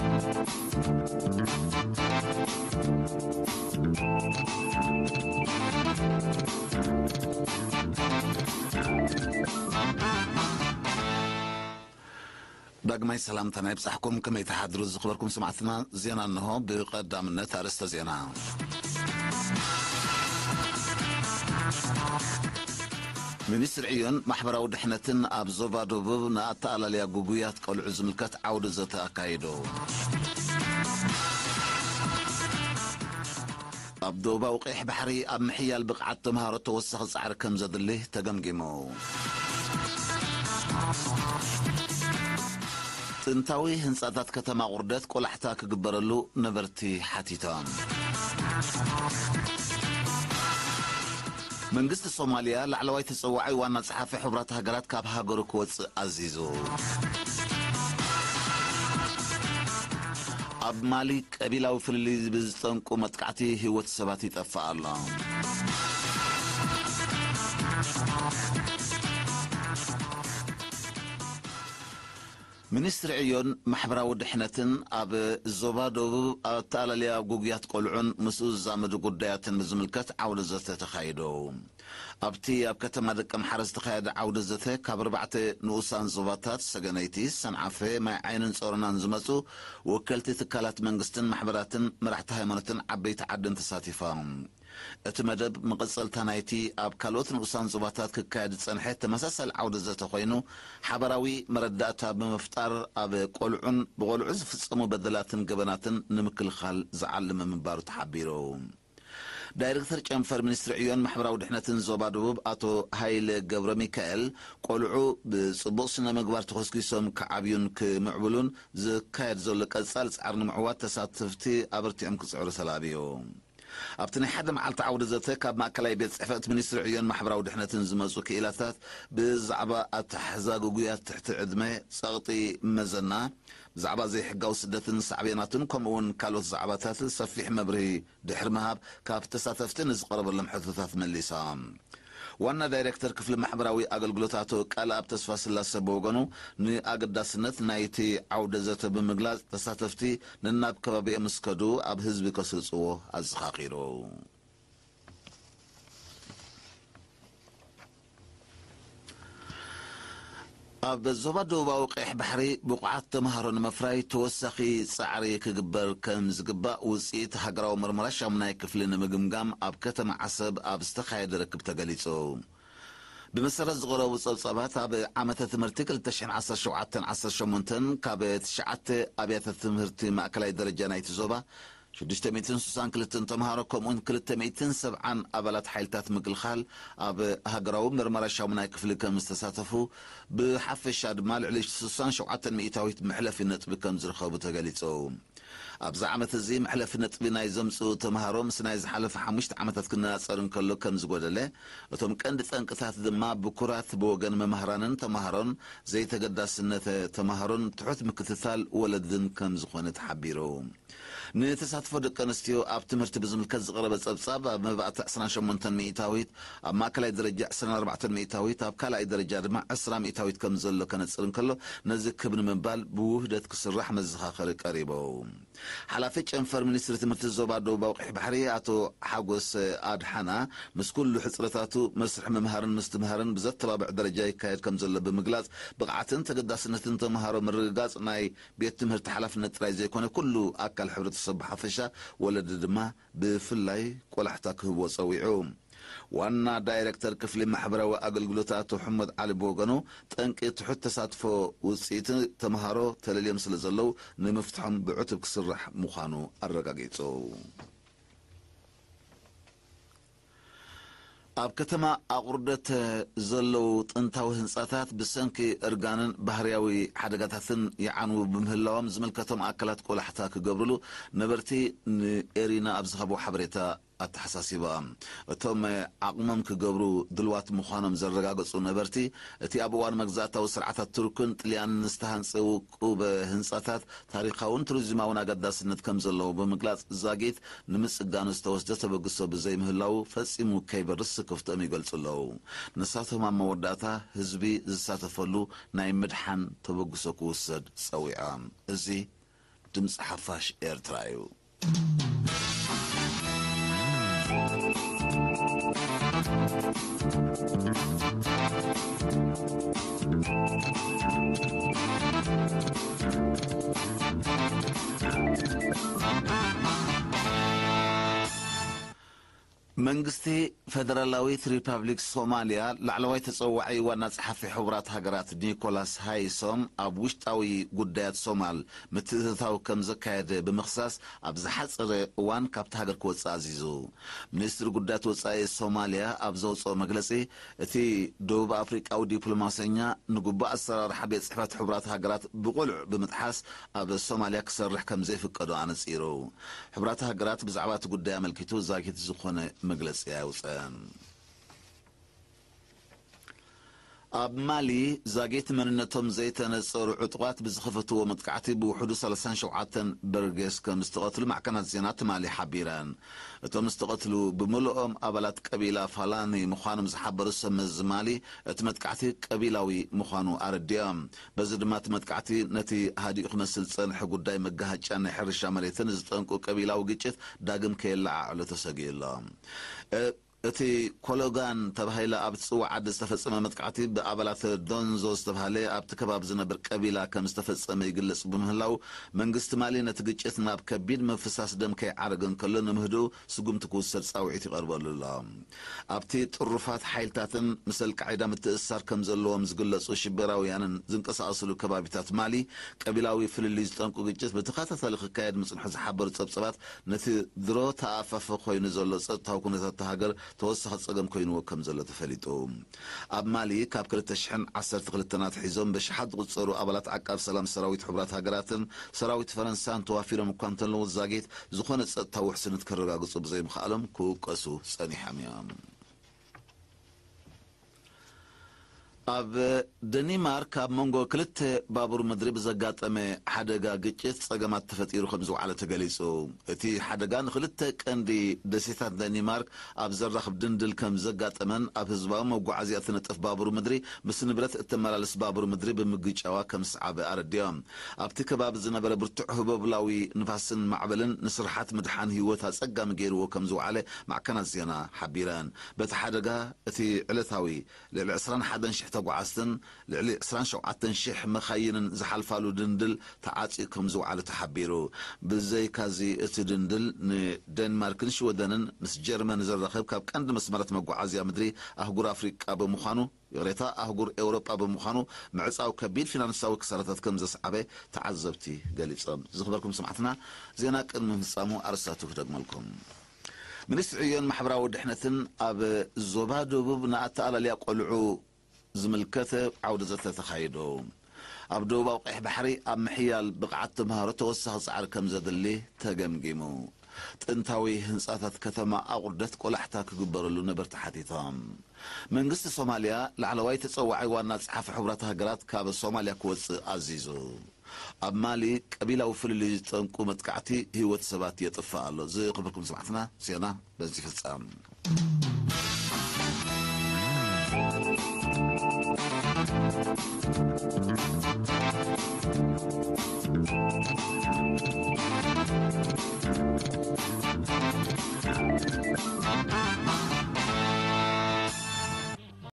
ዳግማይ ሰላምታና ይብጻሕኩም። ከመይ ትሓድሩ ዝኽበርኩም ሰማዕትና? ዜና እንሆ። ብቐዳምነት ኣርእስተ ዜና። ሚኒስትሪ ዕዮን ማሕበራዊ ድሕነትን ኣብ ዞባ ደቡብ ንኣተኣላልያ ጉጉያት ቆልዑ ዝምልከት ዓውደ ዘተ ኣካይዱ። ኣብ ደቡባዊ ቀይሕ ባሕሪ ኣብ ምሕያል ብቕዓት ተምሃሮ ተወሳኺ ጻዕሪ ከም ዘድሊ ተገምጊሙ። ጥንታዊ ህንጻታት ከተማ ቁርደት ቆላሕታ ክግበረሉ ነበርቲ ሓቲቶም። መንግስቲ ሶማልያ ላዕለዋይ ተጸዋዒ ዋና ጸሓፊ ሕቡራት ሃገራት ካብ ሃገሩ ክወጽእ ኣዚዙ። ኣብ ማሊ ቀቢላዊ ፍልልይ ብዝጠንቁ መጥቃዕቲ ህይወት ሰባት ይጠፍእ ኣሎ። ሚኒስትሪ ዕዮን ማሕበራዊ ድሕነትን ኣብ ዞባ ደቡብ ኣተኣላልያ ጉጉያት ቆልዑን ምስኡ ዝዛመዱ ጉዳያትን ብዝምልከት ዓውደ ዘተ ተኻይዱ። ኣብቲ ኣብ ከተማ ደቀምሓረ ዝተኻየደ ዓውደ ዘተ ካብ ኣርባዕተ ንኡሳን ዞባታት ሰገነይቲ፣ ሰንዓፈ፣ ማይ ዓይንን ጾሮናን ዝመጹ ወከልቲ ትካላት መንግስትን ማሕበራትን መራሕቲ ሃይማኖትን ዓበይቲ ዓድን ተሳቲፎም። እቲ መደብ መቐጸልታ ናይቲ ኣብ ካልኦት ንኡሳን ዞባታት ክካየድ ዝጸንሐ ተመሳሳሊ ዓውደ ዘተ ኮይኑ፣ ሓበራዊ መረዳእታ ብምፍጣር ኣብ ቆልዑን ብቆልዑ ዝፍጸሙ በደላትን ገበናትን ንምክልኻል ዝዓለመ ምንባሩ ተሓቢሩ። ዳይሬክተር ጨንፈር ሚኒስትሪ ዕዮን ማሕበራዊ ድሕነትን ዞባ ደቡብ ኣቶ ሃይለ ገብረ ሚካኤል፣ ቆልዑ ብጽቡቕ ስነ ምግባር ተኾስኪሶም ክዓብዩን ክምዕብሉን ዝካየድ ዘሎ ቀጻሊ ጻዕሪ ንምዕዋት ተሳተፍቲ ኣበርቲዖም ክጽዕሩ ተላብዩ። ኣብቲ ናይ ሓደ መዓልቲ ዓውደ ዘተ ካብ ማእከላይ ቤት ጽሕፈት ሚኒስትሪ ዕዮን ማሕበራዊ ድሕነትን ዝመጹ ክኢላታት ብዛዕባ ኣተሓሕዛ ጉጉያት ትሕቲ ዕድመ፣ ጸቕጢ መዘና፣ ብዛዕባ ዘይሕጋዊ ስደትን ሳዕቤናቱን ከምኡ እውን ካልኦት ዛዕባታት ሰፊሕ መብርሂ ድሕሪ ምሃብ ካብ ተሳተፍቲ ንዝቐረበሎም ሕቶታት መሊሶም። ዋና ዳይሬክተር ክፍሊ ማሕበራዊ ኣገልግሎት ኣቶ ቃልኣብ ተስፋ ስላሰ ብወገኑ ንኣገዳስነት ናይቲ ዓውደ ዘተ ብምግላጽ ተሳተፍቲ ነናብ ከባቢኦም ምስ ከዱ ኣብ ህዝቢ ከስርጽዎ ኣዘኻኺሩ። ኣብ ዞባ ደቡባዊ ቀይሕ ባሕሪ ብቑዓት ተምሃሮ ንምፍራይ ተወሳኺ ጻዕሪ ክግበር ከም ዝግባእ ውጽኢት ሃገራዊ መርመራ ሻሙናይ ክፍሊ ንምግምጋም ኣብ ከተማ ዓሰብ ኣብ ዝተኻየደ ርክብ ተገሊጹ። ብመሰረት ዝቐረቡ ጸብጻባት፣ ኣብ ዓመተ ትምህርቲ ክልተ ሽሕን ዓሰርተ ሸውዓተን ዓሰርተ ሸሞንተን ካብ ትሽዓተ ኣብያተ ትምህርቲ ማእከላይ ደረጃ ናይቲ ዞባ ሽዱሽተ ሚእትን ስሳን ክልተን ተምሃሮ ከምኡውን ክልተ ሚእትን ሰብዓን ኣባላት ሓይልታት ምክልኻል ኣብ ሃገራዊ መርመራ ሻሙናይ ክፍሊ ከም ዝተሳተፉ፣ ብሓፈሻ ድማ ልዕሊ ስሳን ሸውዓተን ሚእታዊት መሕለፊ ነጥቢ ከም ዝረኸቡ ተገሊጹ። ኣብዚ ዓመት እዚ መሕለፊ ነጥቢ ናይ ዘምጽኡ ተምሃሮ ምስ ናይ ዝሓለፈ ሓሙሽተ ዓመታት ክነጻጸር እንከሎ ከም ዝጎደለ፣ እቶም ቀንዲ ጠንቅታት ድማ ብኩራት ብወገን መማህራንን ተምሃሮን፣ ዘይተገዳስነት ተምሃሮን ትሑት ምክትታል ወለድን ከም ዝኾነ ተሓቢሩ። ንተሳትፎ ደቂ ኣንስትዮ ኣብ ትምህርቲ ብዝምልከት ዝቐረበ ጸብጻብ፣ ኣብ መባእቲ ዕስራን ሸሞንተን ሚእታዊት፣ ኣብ ማእከላይ ደረጃ ዕስራን ኣርባዕተን ሚእታዊት፣ ኣብ ካልኣይ ደረጃ ድማ ዕስራ ሚእታዊት ከም ዘሎ ከነጽር እንከሎ፣ ነዚ ክብ ንምባል ብውህደት ክስራሕ መዘኻኸሪ ቀሪቡ። ሓላፊ ጨንፈር ሚኒስትሪ ትምህርቲ ዞባ ደቡባዊ ቀይሕ ባሕሪ ኣቶ ሓጎስ ኣድሓና፣ ምስ ኩሉ ሕጽረታቱ መስርሕ ምምሃርን ምስትምሃርን ብዘተባብዕ ደረጃ ይካየድ ከም ዘሎ ብምግላጽ፣ ብቕዓትን ተገዳስነትን ተምሃሮ ምርግጋጽ ናይ ቤት ትምህርቲ ሓላፍነት ጥራይ ዘይኮነ ኩሉ ኣካል ሕብረተሰብ ብሓፈሻ፣ ወለዲ ድማ ብፍላይ ቆላሕታ ክህብዎ ጸዊዑ። ዋና ዳይሬክተር ክፍሊ ማሕበራዊ ኣገልግሎት ኣቶ ሕመድ ዓሊ ብወገኑ፣ ጠንቂ ትሑት ተሳትፎ ውጽኢት ተምሃሮ ተለልዮም ስለ ዘለዉ፣ ንምፍትሖም ብዕቱብ ክስራሕ ምዃኑ ኣረጋጊጹ። ኣብ ከተማ ኣቑርደት ዘለዉ ጥንታዊ ህንጻታት ብሰንኪ እርጋንን ባህርያዊ ሓደጋታትን ይዓንዉ ብምህላዎም፣ ዝምልከቶም ኣካላት ቆላሕታ ክገብርሉ ነበርቲ ንኤሪና ኣብ ዝሃብዎ ሓበሬታ ኣተሓሳሲባ። እቶም ዓቕሞም ክገብሩ ድልዋት ምዃኖም ዘረጋገጹ ነበርቲ፣ እቲ ኣብ እዋን መግዛእታዊ ስርዓታት ቱርክን ጥልያንን ዝተሃንጸ ውቁብ ህንጻታት ታሪኻውን ቱሪዝማውን ኣገዳስነት ከም ዘለዎ ብምግላጽ፣ ዛጊት ንምጽጋኑ ዝተወስደ ተበግሶ ብዘይምህላዉ ፈጺሙ ከይበርስ ስክፍትኦም ይገልጹ ኣለዉ። ንሳቶም ኣብ መወዳእታ ህዝቢ ዝሳተፈሉ ናይ ምድሓን ተበግሶ ክውሰድ ጸዊዖም። እዚ ድምፂ ሓፋሽ ኤርትራ እዩ። መንግስቲ ፈደራላዊት ሪፓብሊክ ሶማልያ ላዕለዋይ ተጸዋዒ ዋና ጸሓፊ ሕቡራት ሃገራት ኒኮላስ ሃይሶም ኣብ ውሽጣዊ ጉዳያት ሶማል ምትእትታው ከም ዘካየደ ብምኽሳስ፣ ኣብ ዝሓጸረ እዋን ካብቲ ሃገር ክወጽእ ኣዚዙ። ሚኒስትሪ ጉዳያት ወጻኢ ሶማልያ ኣብ ዘውጽኦ መግለጺ፣ እቲ ደቡብ ኣፍሪቃዊ ዲፕሎማሰኛ ንግቡእ ኣሰራርሓ ቤት ጽሕፈት ሕቡራት ሃገራት ብቕሉዕ ብምጥሓስ ኣብ ሶማልያ ክሰርሕ ከም ዘይፍቀዶ ኣነጺሩ። ሕቡራት ሃገራት ብዛዕባ እቲ ጉዳይ ኣመልኪቱ ዛጊት ዝኾነ መግለጺ ኣየውጸአን። ኣብ ማሊ ዛጊት መንነቶም ዘይተነጸሩ ዕጡቓት ብዝኸፈትዎ መጥቃዕቲ ብውሕዱ ሰላሳን ሸውዓተን በርጌስ ከም ዝተቐትሉ ማዕከናት ዜና ትማሊ ሓቢረን። እቶም ዝተቐትሉ ብምልኦም ኣባላት ቀቢላ ፋላኒ ምዃኖም ዝሓበሩ ሰብ መዚ ማሊ፣ እቲ መጥቃዕቲ ቀቢላዊ ምዃኑ ኣረዲኦም። በዚ ድማ እቲ መጥቃዕቲ ነቲ ሃዲኡ ክመስል ዝጸንሐ ጉዳይ መጋሃጫን ናይ ሕርሻ መሬትን ዝጠንቁ ቀቢላዊ ግጭት ዳግም ከየለዓዕሎ ተሰጊኡ ኣሎ። እ-፣ እቲ ኮሎጋን ተባሂላ ኣብ ትጽዋዕ ዓዲ ዝተፈጸመ መጥቃዕቲ ብኣባላት ዶንዞ ዝተባህለ ኣብቲ ከባቢ ዝነብር ቀቢላ ከም ዝተፈጸመ ይግለጽ ብምህላው፣ መንግስቲ ማሊ ነቲ ግጭት ናብ ከቢድ ምፍሳስ ደም ከይዓረገ እንከሎ ንምህድኡ ስጉምቲ ክውሰድ ጻውዒት ይቐርበሉ ኣሎ። ኣብቲ ጥሩፋት ሓይልታትን ምስ ኣልቃዒዳ ምትእስሳር ከም ዘለዎም ዝግለጹ ሽበራውያንን ዝንቀሳቐስሉ ከባቢታት ማሊ፣ ቀቢላዊ ፍልልይ ዝጠንቁ ግጭት ብተኸታታሊ ክካየድ ምጽንሑ ዝሓበሩ ጸብጸባት፣ ነቲ ድሮ ተኣፋፊ ኮይኑ ዘሎ ጸጥታዊ ኩነታት እታ ሃገር ተወሳኺ ጸገም ኮይንዎ ከም ዘሎ ተፈሊጡ። ኣብ ማሊ ካብ ክልተ ሽሕን ዓሰርተ ክልተን ኣትሒዞም ብሽሓት ዝቑጸሩ ኣባላት ዓቃብ ሰላም ሰራዊት ሕቡራት ሃገራትን ሰራዊት ፈረንሳን ተዋፊሮም እኳ እንተለዉ፣ ዛጊት ዝኾነ ጸጥታዊ ውሕስነት ከረጋግጹ ብዘይምኽኣሎም ክውቀሱ ጸኒሖም እዮም። ኣብ ደኒማርክ ኣብ መንጎ ክልተ ባቡር ምድሪ ብዘጋጠመ ሓደጋ ግጭት ጸገማት ተፈጢሩ ከም ዝወዓለ ተገሊጹ። እቲ ሓደጋ ንኽልተ ቀንዲ ደሴታት ደኒማርክ ኣብ ዘራኽብ ድንድል ከም ዘጋጠመን ኣብ ህዝባዊ መጓዓዝያ እትነጥፍ ባቡር ምድሪ ምስ ንብረት እተመላልስ ባቡር ምድሪ ብምግጫዋ ከም ዝሰዓበ ኣረዲኦም። ኣብቲ ከባቢ ዝነበረ ብርቱዕ ህቦብላዊ ንፋስን ማዕበልን ንስርሓት ምድሓን ህይወት ኣጸጋሚ ገይርዎ ከም ዝወዓለ ማዕከናት ዜና ሓቢረን። በቲ ሓደጋ እቲ ዕለታዊ ልዕሊ ዕስራን ሓደን ሽሕ ተጓዓዝትን ልዕሊ ዕስራን ሸውዓተን ሽሕ መኻይንን ዝሓልፋሉ ድንድል ተዓጽዩ ከም ዝወዓለ ተሓቢሩ። ብዘይካዚ እቲ ድንድል ንደንማርክን ሽወደንን ምስ ጀርመን ዘራኽብ ካብ ቀንዲ መስመራት መጓዓዝያ ምድሪ ኣህጉር ኣፍሪቃ ብምዃኑ፣ ይቕሬታ፣ ኣህጉር ኤውሮጳ ብምዃኑ ምዕጻው ከቢድ ፊናንሳዊ ክሳራታት ከም ዘስዓበ ተዓዘብቲ ገሊጾም። ዝኽበርኩም ሰማዕትና፣ ዜና ቅድሚ ምፍጻሙ ኣርእስታቱ ክደግመልኩም። ሚኒስትሪ ዕዮን ማሕበራዊ ድሕነትን ኣብ ዞባ ደቡብ ንኣተኣላልያ ቆልዑ ዝምልከት ዓውደ ዘተ ተኻይዱ። ኣብ ደቡባዊ ቀይሕ ባሕሪ ኣብ ምሕያል ብቕዓት ተምሃሮ ተወሳኺ ጻዕሪ ከም ዘድሊ ተገምጊሙ። ጥንታዊ ህንጻታት ከተማ ኣቑርደት ቆላሕታ ክግበረሉ ነበርቲ ሓቲቶም። መንግስቲ ሶማልያ ላዕለዋይ ተጸዋዒ ዋና ጸሓፊ ሕቡራት ሃገራት ካብ ሶማልያ ክወጽእ ኣዚዙ። ኣብ ማሊ ቀቢላዊ ፍልልይ ዝጠንቁ መጥቃዕቲ ህይወት ሰባት የጥፍእ ኣሎ። ዝኽብርኩም ሰማዕትና፣ ዜና በዚ ይፍጸም።